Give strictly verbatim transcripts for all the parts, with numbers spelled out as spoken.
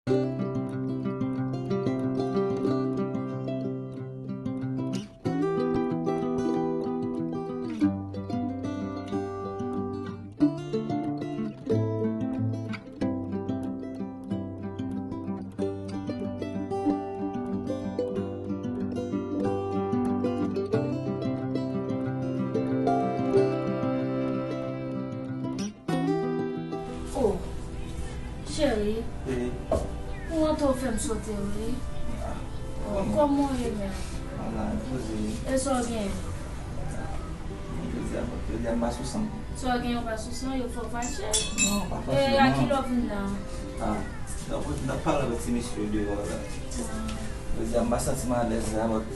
Oh, cheri. Wi. Ou antre w fè m sote, wi. Ah, oh, kòman w ye menm? Ala, poze. E sa w gen? Jodi a, jodi a m pa sou san. Sa w gen, ou pa sou san, yo fè w fache? Non, pa fache, non. E a ki lè w vin la? Ah, donk, m t ap pale avèk ti mesye yo deyò la. Ah. Jodi a, m pa santi m alèz la, but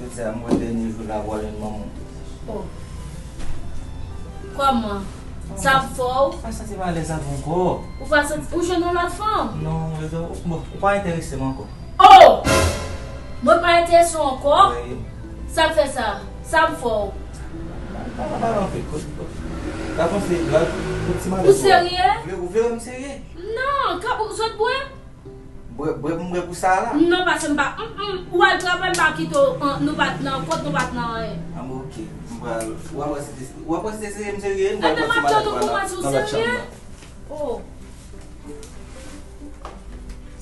jodi a, m wè dènye jou la, w al jwenn manman w. Oh. Kòman? Sa ap fè w? M pa santi m alèz avè w ankò. Ou pa santi, ou jwenn yon lòt fanm? Non, jodi a, bon, ou pa enterese m ankò. Oh! Mwen pa enterese w ankò? Wi. Sa k fè sa? Sa m fè w? Pa, pa, pa anpil, kote, kote. Ka panse blag, pou ti malèz. Ou serye? Ou vle, ou vle wè m serye? Non, ka, ou sot bwè? Bwè, bwè, m bwè pou sa la? Non, paske m pa, mm, mm, ou al travay, m pa kite w, an, nou pa t nan kont, nou pa t nan anyen. An bon, oke. M pral, w ap wè si te, w ap wè si te serye, m serye, m pral pran ti malèz la nan, nan lòt chanm nan. Oh.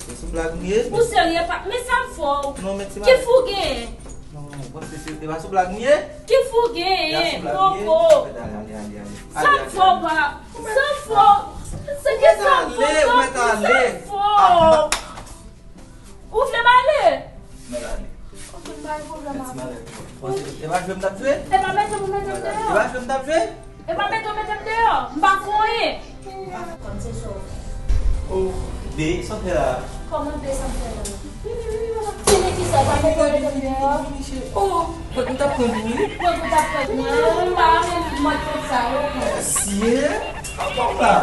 Se sou blag m ye. Ou serye pa, men sa m fè w. Non, men ti ki fou gen? Non, bon, se, se, se pa sou blag m ye. Ki fou gen? Koko. Ale, ale, ale, ale. Sa m fè w pa, sa m fè w. Se ki sa m fè w, sa m fè w. Ou vle m ale? Mèt ale. Ok, m pa gen pwoblèm avè w. E pa jwe m t ap jwe? E pa mete pou mete m deyò. E pa jwe m t ap jwe? E pa mete w mete m deyò. M pa konyen. Kòm se cho. Oh, be, sa w fè la? Kòman be sa m fè la? Vini, vini, vini. Fini ki sa, pa mete w mete m deyò. Oh, mwen m t ap pran pou wi. Mwen pou t ap pran mwen. M pa renmen mòd konsa yo. Mesye, apa w la?